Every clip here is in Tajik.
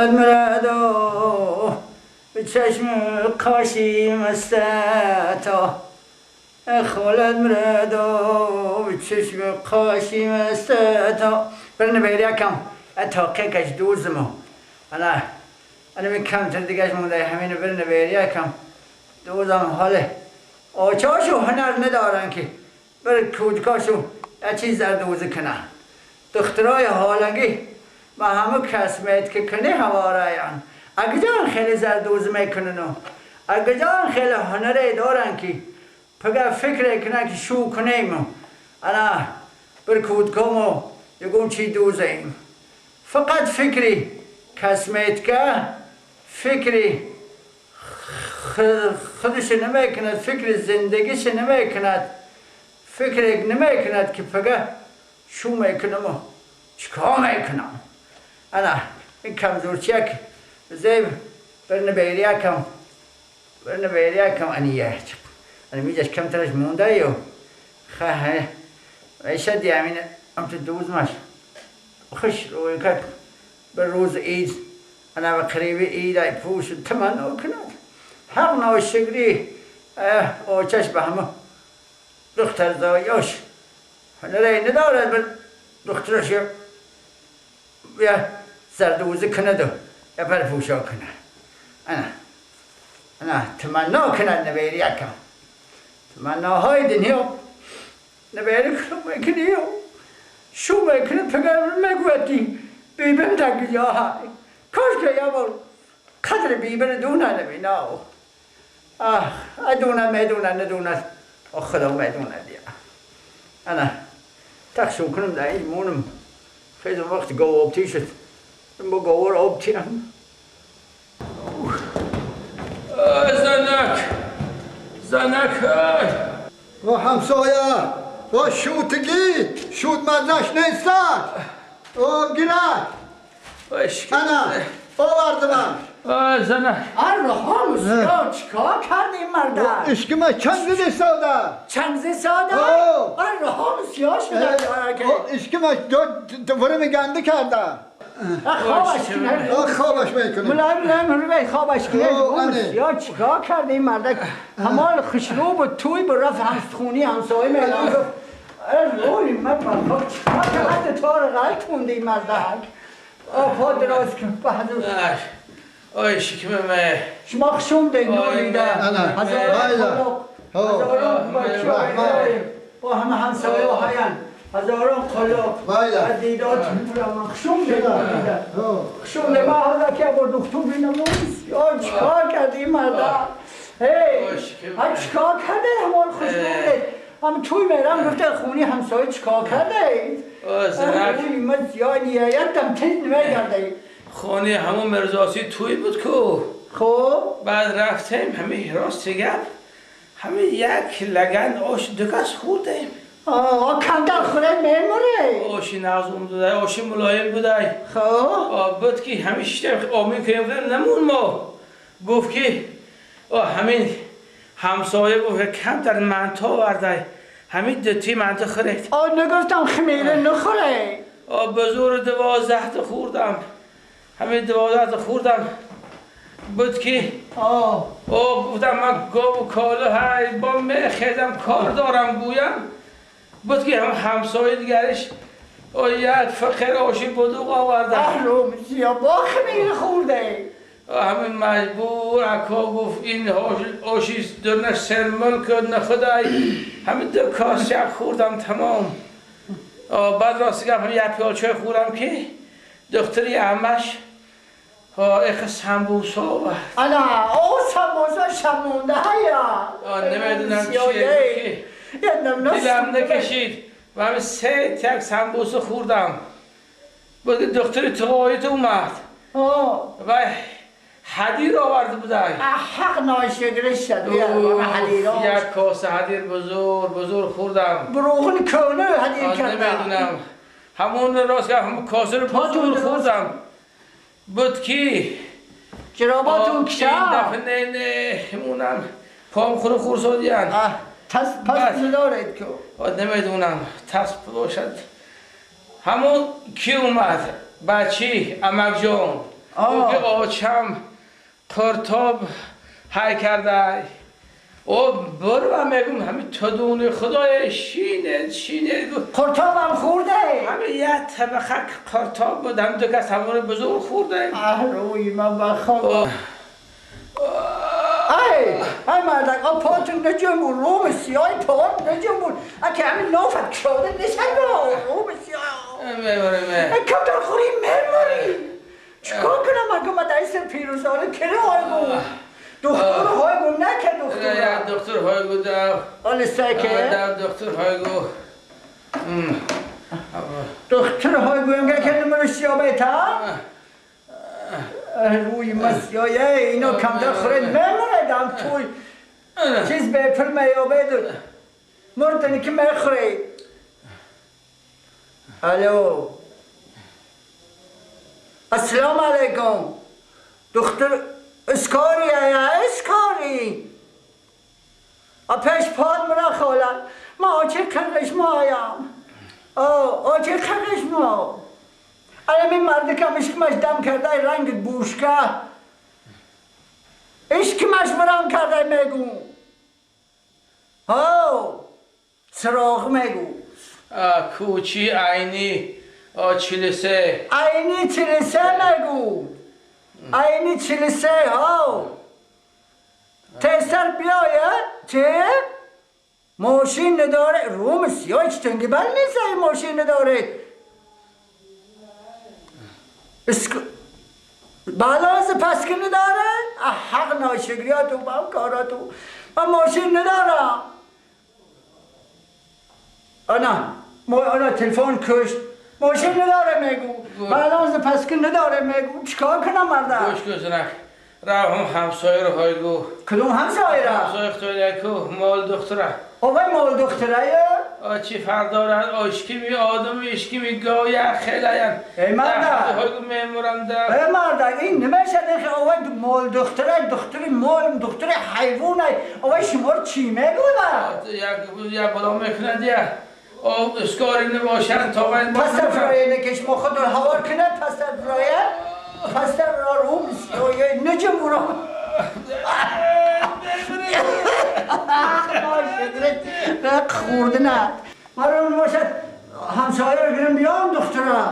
خالت مرادو به چشم قاشی مستا خالت مرادو به چشم قاشی مستا برنه بیریا کم اتاقه کش دوزمو انا می کم تر دیگهش مونده همینو برنه بیریا کم دوزم حاله آچاشو هنر ندارن که بر کودکاشو چیز زردوزه کنن دخترای حالنگی با همه کسمیت که کنه هوارایان اگه جان خیلی زردوزه میکنن و اگه جان خیلی هنره دارن که پگه فکر کنن که شو کنیم انا بر کودکامو یکم چی دوزه ایم فقط فکری کسمیت که فکری خودش نمیکند فکر زندگیش نمیکند فکر نمیکند که پگه شو میکنم و چیکار میکنم انا این کمزورچیک زیب برنه بیریا کم برنه بیریا کم انیه انا میجاش کمترش مونده یو خواه ایشه دیامینه هم تو دوزمش خوش روی کد به روز عید انا به قریب عید ای پوش تمنا کند حق ناشکری آچش به همه دختر زایاش هنره ندارد بر دخترش یا زردوزه کند و یا پرپوشا کند انا تمنا کند نبیری یکم تمناهای دنیا نبیری کنم میکنی و شو میکنه پگر میگویدی بیبم تک جا های کاش که یه بار قدر بیبر دونه نبینا آه ادونه میدونه ندونه خدا میدونه دیگه انا تخشو کنم در این مونم خیلی وقت گاو آبتی شد با گاور آبتی هم زنک زنک و همسایه و شوتگی شوت مزش نیستد او گیرد انا آوردم زنک ارحام سیا چیکار کردی این مردم؟ اشکمه چند ساده چند ساده؟ ارحام سیا شده اشکمه دو گنده کرده خوابش کنه خوابش میکنه ملایم ملایم خوابش کنه یا چیکار کرده این مردک همال خوشرو بود توی به رفت همخونی همسایه میدان گفت روی من بخواب چیکار کرده تار غلط مونده این مردک پا دراز کن بهدور آی شکمه شما خشوم ده نوریده هزاران هزاران بچه با همه همسایه و هیان هزاران قلق و دیدات من خشوم ده خشوم ده من حالا که بر دکتر بینم یا چیکار کردی این مردم هی چیکار کرده همان خشوم ده هم توی میرم گفته خونی همسایه چیکار کرده اید من زیاد نیایتم تیز نمیگرده خانه همون مرزاسی توی بود که خب بعد رفتیم همه راست گپ همه یک لگن آش دو کس خوردیم آه کمتر خوره میموره آشی نغز بوده آشی ملایم بوده خب بود که همه شیشتیم آمین کنیم نمون ما گفت که همین همسایه گفت که کمتر منتا آورده همین دوتی منتا خورد آه نگفتم خمیره نخوره به زور 12 تا خوردم همین 12 تا خوردم بود که آه گفتم من گاو و کاله های با میخیزم کار دارم گویم بود که هم همسایه دیگرش یک فقر آشی بدوق آوردم اهرم زیا با خمیره خورده همین مجبور اکا گفت این آشی درنش سرمل کن نخدای همین دو کاسه خوردم تمام بعد راستی گفت همین یک پیال چای خوردم که دختری عمش اخ سمبوسا آورد انا او سمبوسا شمونده هیا نمیدونم چیه دلم نکشید و همین 3 تک سمبوسه خوردم بود دختری تقایت اومد و حدیر آورده بوده حق ناشکرش شد یک کاسه حدیر بزرگ بزرگ خوردم بروغن کونه حدیر کردم نمیدونم همون راست که همون کاسه رو بزرگ خوردم بود که جراباتون کشم این دفعه نه همونم پام خورو خورسادیان پس ندارد که نمیدونم تسب باشد همون کی اومد بچی عمک جان او که آچم قرتاب های کرده او برو هم میگم همین تدون خدای شینه شینه قرتاب هم خورده همین یه طبقه قرتاب بود هم دو کس همون بزرگ خورده روی من بخواه ای مردک آ پاتون نجنبون روم سیاه پات نجنبون اگه همین نافت کشاده نشد با روم سیاه میبرم کمتر خوری میماری چیکار کنم اگه من دست پیروزانه کره های گو دکتر های گو نه که دکتر دکتر های گو دو حال سکه دکتر های گو دکتر های گو انگه که نمونه سیاه بیتا روی مسیایه اینا کمتر خورد میمونه دم توی چیز به پل میابه مردنی که میخوری الو السلام علیکم دکتر اسکاری یا اسکاری پیش پاد مرا خاله ما آچه کرش ما آیم آچه کرش ما الان این مرد که اشکمش دم کرده رنگ بوشکه اشکمش مرام کرده میگو ها چراغ میگو کوچی عینی 43 عینی 43 میگو عینی 43 ها تستر بیایه چه؟ ماشین نداره روم سیاه چنگی بل نیست ماشین نداره بالاز پس که نداره؟ حق ناشکریاتو با هم کاراتو من ماشین ندارم آنا تلفن کشت ماشین نداره میگو بالاز پس که نداره میگو چیکار کنم مردم؟ گوش گوزنک راه همسایه رو های گو کدوم همسایه را؟ همسایه اختیاره کو مال دختره آقای مال دختره؟ چی فرق دارد اشکی می آدم اشکی می گایه خیلی ای مردک های گو میمورم در ای مردک این نمیشه که آقای مال دختره دختر مال دختر حیوانه آقای شما رو چی میگوید؟ یک بلا میکنند یه آب اسکاری نباشند تا باید پس افرایه نکش ما خود رو هوار کنه پس افرایه پس در روم سیاه نجم برو خورده نه مرا باشد همسایه رو گیرم بیام دختره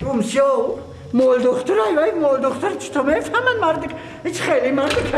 روم سیاه مول دختره وای مول دختر چطور میفهمن مرد هیچ خیلی مرد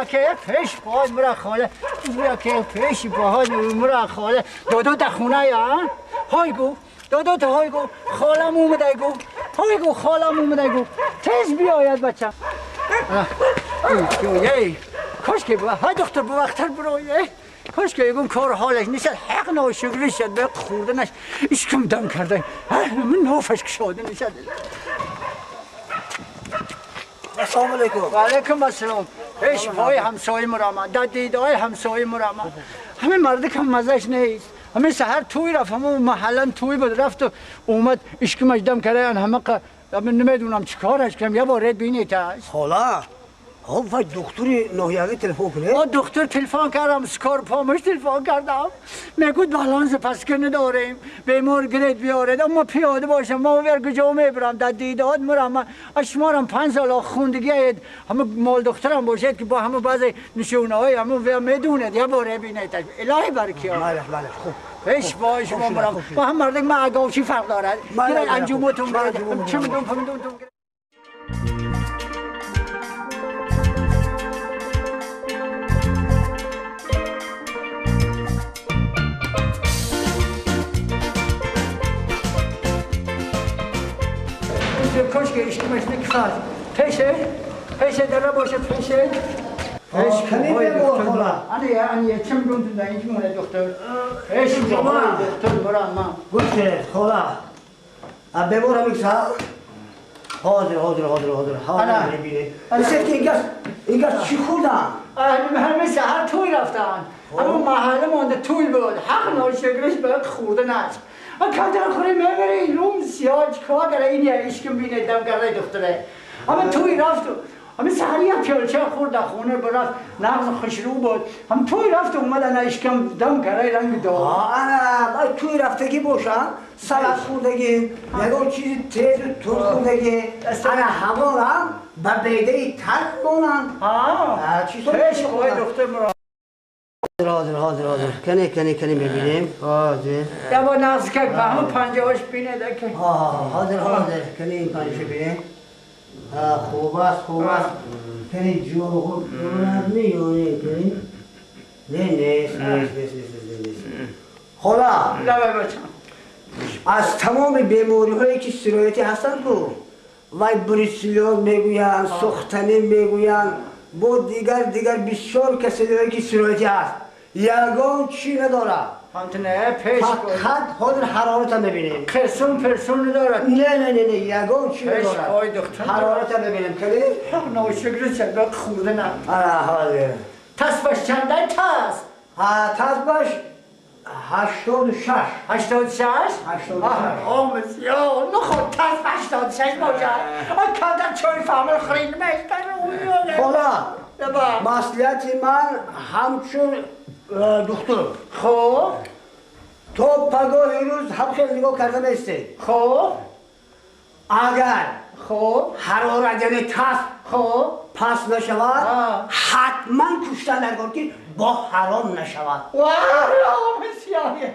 که پیش باید مرا خاله بیا که پیش باید مرا خاله دادو در خونه یا های گو دادو تا های گو خالم اومده گو های گو خالم اومده گو تیز بیاید بچه ای کاش که های دکتر بوقتر برای کاش که یکم کار حالش نیست حق ناشکری شد به خوردنش اشکم دم کرده من نافش کشاده نیست. السلام علیکم. و علیکم السلام. ایش پای همسایه مرا در دیدهای همسایه مرا همین مرد که مزهش نیست. همین سحر توی رفت، همون محلا توی بود رفت و اومد اشکمش دم کرده همه من نمیدونم چیکارش کنم. یه بار بینید خاله ها وای دکتری ناحیوی تلفن کنه؟ آ دکتر تلفن کردم، سکار پامش تلفن کردم، میگوید بالانس پس که نداریم، بیمار گرید بیارید، اما پیاده باشم ما ور کجا میبرم در دیداد مرم. من شمارم 5 سال خوندگی اید، همه مال دکترم باشید که با همه بعضی نشونه های همه ور میدوند. یه بار بینید الهی برکیات. بله بله خوب ایش با شما برم با هم مردک من اگاوشی فرق دارد. گرید انجومتون برد چه میدونم فهمیدونم. کاش که اشتمش نکفت پیشه پیشه داره باشه پیشه پیش کنی بیمار خاله انیه انیه چه میدونم تو اینج مونه دکتر پیش دکتر برام من گوش کنید خاله بیمار هم یک Ҳозир, ҳозир, ҳозир, ҳозир. Ана. Ҳозир мебинем. Бисёр ки инкас, инкас чӣ хӯрдан? همه سحر توی رفتن. اما محله مانده توی بود. حق ناشکرش باید خورده نست. کمتر خوری میبری روم سیاه کار داره این یه اشکم بینه دم کرده دختره. اما توی رفت و همه سحر یه پیالچه خورد در خونه برفت نغز خوشرو بود. هم توی رفت و اومد انا اشکم دم کرده رنگ داد. Ана, вай туй рафтагӣ бошанд, салат хӯрдагӣ, ягон чизи тезу тунд хӯрдагӣ. Ана ҳамонам ба бедаи тарк монанд. ها چیزا پیش خواه دختر مرا. ҳозир, ҳозир, ҳозир. Кане, кане, кане мебинем. Ҳозир. یه با نغز که به همون پنجهاش بینه ده که. ҳозир, ҳозир. Кане ин панҷа бинем. Хуб аст, хуб аст. Кане ҷоғу дорад ё не? Кане? Не, нест, нест, нест, нест, нест, нест. Хола, لبه بچم. аз тамоми бемориҳое ки сироятӣ ҳастанд ку, вай бруселлёз мегӯянд, сӯхтанӣ мегӯянд, бо дигар дигар бисёр касалиҳое ки сироятӣ ҳаст, ягон чӣ надорад. همتونه پیش خواه. Фақат ҳозир ҳарората мебинем. قرسون پرسون ندارد. Не, не, не, не, ягон чӣ پیش надорад. خواه دختر. Ҳарората мебинем, кали. حق ناشکر چه باید خورده نه. Ана ҳозир. تصفش چنده تس؟ Тазбаш 86. 86؟ 86. آه یا نخود تصف 86 باشه. آه کادر چای فهمل خرین میشتر. Хола, маслиҳати ман ҳамчун духтур: خب. То пагоҳи рӯз ҳам хел нигоҳ карда местед. خب. Агар خب. ҳарорат, яъне тасб, خب. паст нашавад, А. ҳатман куштан даркор, ки бо ҳаром нашавад. واه سیاهی.